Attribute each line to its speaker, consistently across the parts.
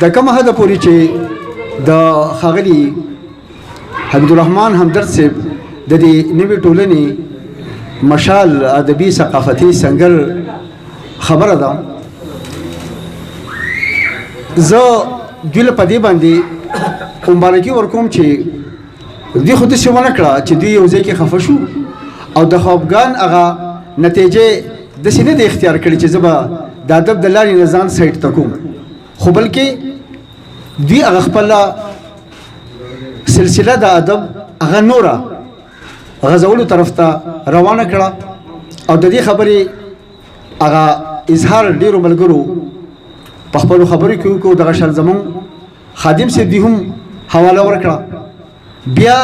Speaker 1: د کومه حده پورې چې د ښاغلي حمید الرحمن همدرد صاحب د دې نوې ټولنې مشال ادبي ثقافتي سنګر خبره ده، زه دوی له په دې باندې مبارکي ورکوم چې دوی خو داسې ونه کړه چې دوی یو ځای کې خفه شو او د خفګان هغه نتیجې داسې نه دی اختیار کړې چې زه به د ادب د لارې نه ځان سایډ ته کوم، خو بلکې دوی هغه خپله سلسله د ادب هغه نوره غځولو طرف ته روانه کړه. او د دې خبرې هغه اظهار ډیرو ملګرو په خپلو خبرو کې وکړو. دغه شان زمونږ خادم صاحب دوی هم حواله ورکړه. بیا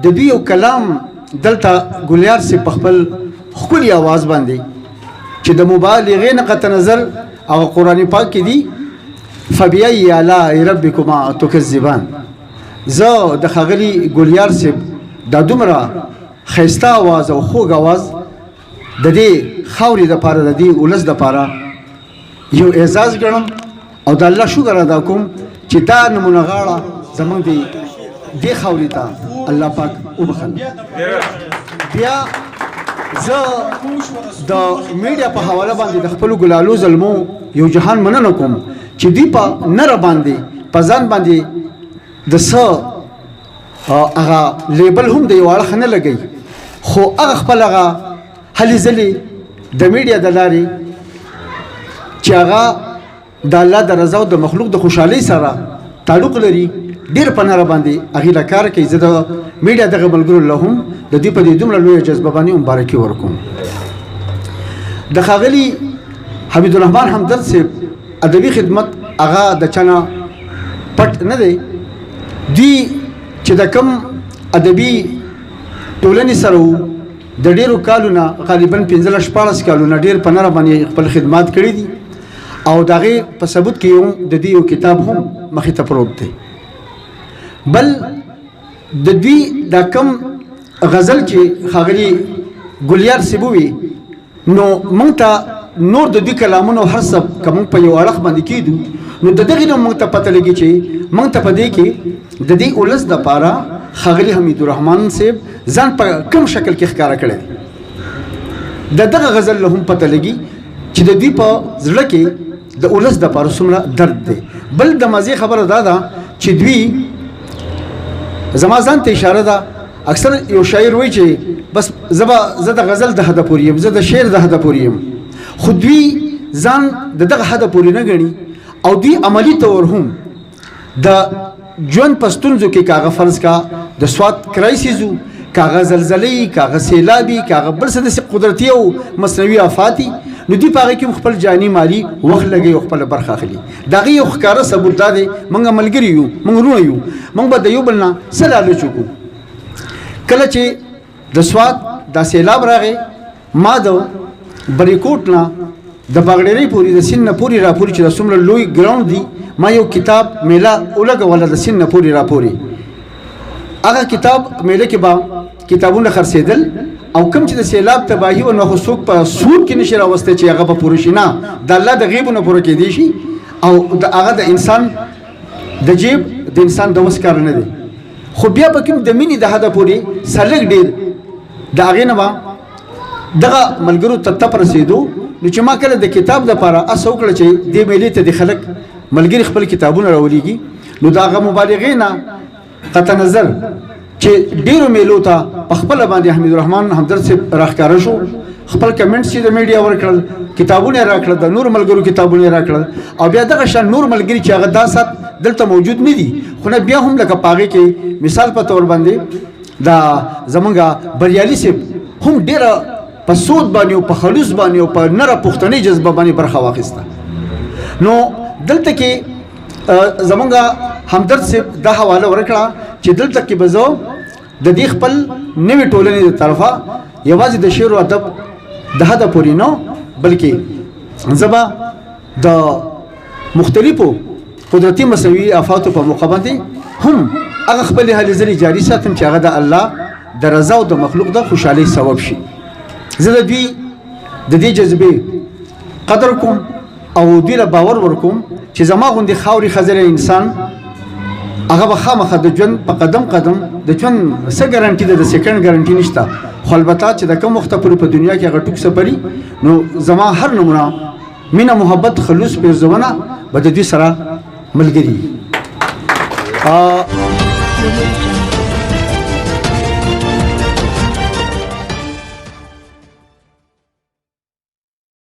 Speaker 1: د دوی یو کلام دلته ګلیار صاحب په خپل ښکلي اواز باندې چې د مبالغې نه قطع نظر هغه قرآن پاک کې دي، فبأي آلاء ربکما تکذبان. زه د ښاغلي ګلیار صاحب دا دومره ښایسته اواز او خوږ اواز د دې خاورې دپاره، د دې ولس دپاره یو اعزاز ګڼم او د الله شکر ادا کوم چې دا نمونه غاړه زمونږ دی دې خاورې ته الله پاک وبخښل. بیا زه د میډیا په حواله باندې د خپلو ګلالو زلمو یو جهان مننه کوم چې دوی په نره باندې په ځان باندې د څه هغه لیبل هم د یو اړخ نه لګوي، خو هغه خپل هغه هلې ځلې د میډیا د لارې چې هغه د الله د رضا او د مخلوق د خوشحالۍ سره تعلق لري ډېر په نره باندې هغې له کار کوي. زه د میډیا دغه ملګرو له هم د دوی په دې دومره لویه جذبه باندې مبارکي ورکوم. د ښاغلي حمید الرحمن همدرد صاحب ادبي خدمت هغه د چا نه پټ نه دی. دوی چې د کم ادبي ټولنې سره وو د ډېرو کالونه، غالبا 15 16 کالونه ډېر په نره باندې خپل خدمات کړي دي او د هغې په ثبوت کې یو د دوی یو کتاب هم مخې ته پروت دی. بل د دوی دا کم غزل چې ښاغلي ګلیار صاحب ووي، نو موږ ته نور د دوی کلامونو هر څه که موږ په یو اړخ باندې کېدو نو د دغې نه موږ ته پته لګي چې موږ ته په دې کې د دې ولس دپاره ښاغلي حمید الرحمن صاحب ځان په کوم شکل کې ښکاره کړی دی. د دغه غزل له هم پته لګي چې د دوی په زړه کې د ولس دپاره څومره درد دی. بل د مزې خبره دا ده چې دوی زما ځان ته اشاره ده، اکثر یو شاعر وایي چې بس زه د غزل د حده پورې یم، زه د شعر د حده پورې یم، خو دوی ځان د دغه حده پورې نه ګڼي او دوی عملي طور هم د ژوند په ستونزو کې، که هغه فرض کا د سوات کرایسیز و، که هغه زلزلې، که هغه سیلابي، که هغه بل څه داسې قدرتي او مصنوعي آفاتي، نو دوی په هغې کې هم خپل جاني مالي وخت لګوي او خپله برخه اخلي. د هغې یو ښکاره ثبوت دا دی، موږ ملګري یو، موږ وروڼه یو، موږ به د یو بل نه څه لالچ وکړو. کله چې د سوات دا سیلاب راغی، ما د بریکوټ نه د باغډېرۍ پورې د سیند نه پورې راپورې چې دا څومره لوی ګراوند دی، ما یو کتاب میله ولګوله د سیند نه پورې راپورې. هغه کتاب میله کې به کتابونه خرڅېدل او کوم چې د سیلاب تباهي و، نو خو څوک په سور کې نشي راوستی چې هغه به پوره شي، نه د الله د غیبو نه پوره کېدی شي او د هغه د انسان د جیب د انسان د وس کار نه دی. خو بیا به کوم د مینې د حده پورې سلګ ډېر د هغې نه به دغه ملګرو ته تپ رسېدو. نو چې ما کله د کتاب دپاره هڅه وکړه چې دې میلې ته د خلک ملګري خپل کتابونه راولېږي، نو د هغه مبالغې نه قطع نظر چې ډېرو میلو ته په خپله باندې حمید الرحمن همدرد صاحب راښکاره شو، خپل کمنټس یې د میډیا ورکړل، کتابونه یې راکړل، د نورو ملګرو کتابونه یې راکړل او بیا دغه شان نور ملګري چې هغه دا ساعت دلته موجود نه دي، خو نه بیا هم لکه په هغې کې مثال په تور باندې دا زمونږ بریالي صاحب هم ډېره په سود باندې او په خلوص باندې او په نره پښتني جذبه باندې برخه واخیسته. نو دلته کې زمونږ همدرد صاحب دا حواله ورکړه چې دلته کې به زه د دې خپل نوې ټولنې د طرفه یوازې د شعر او ادب د حده پورې نه، بلکې زه به د مختلفو قدرتي مصنوعي آفاتو په موقع باندې هم هغه خپلې هلې ځلې جاري ساتم چې هغه د الله د رضا او د مخلوق د خوشحالۍ سبب شي. زه د دوی د دې جذبې قدر کوم. او دوی له باور ورکوم چې زما غوندې خاورې خزلې انسان هغه به خامخا د ژوند په قدم قدم، د ژوند څه ګارانټي ده؟ د سیکنډ ګارانټي نشته، خو البته چې د کوم وخته پورې په دنیا کې هغه ټوک سپري، نو زما هر نمونه مینه، محبت، خلوص، پیرزونه به د دوی سره ملګري.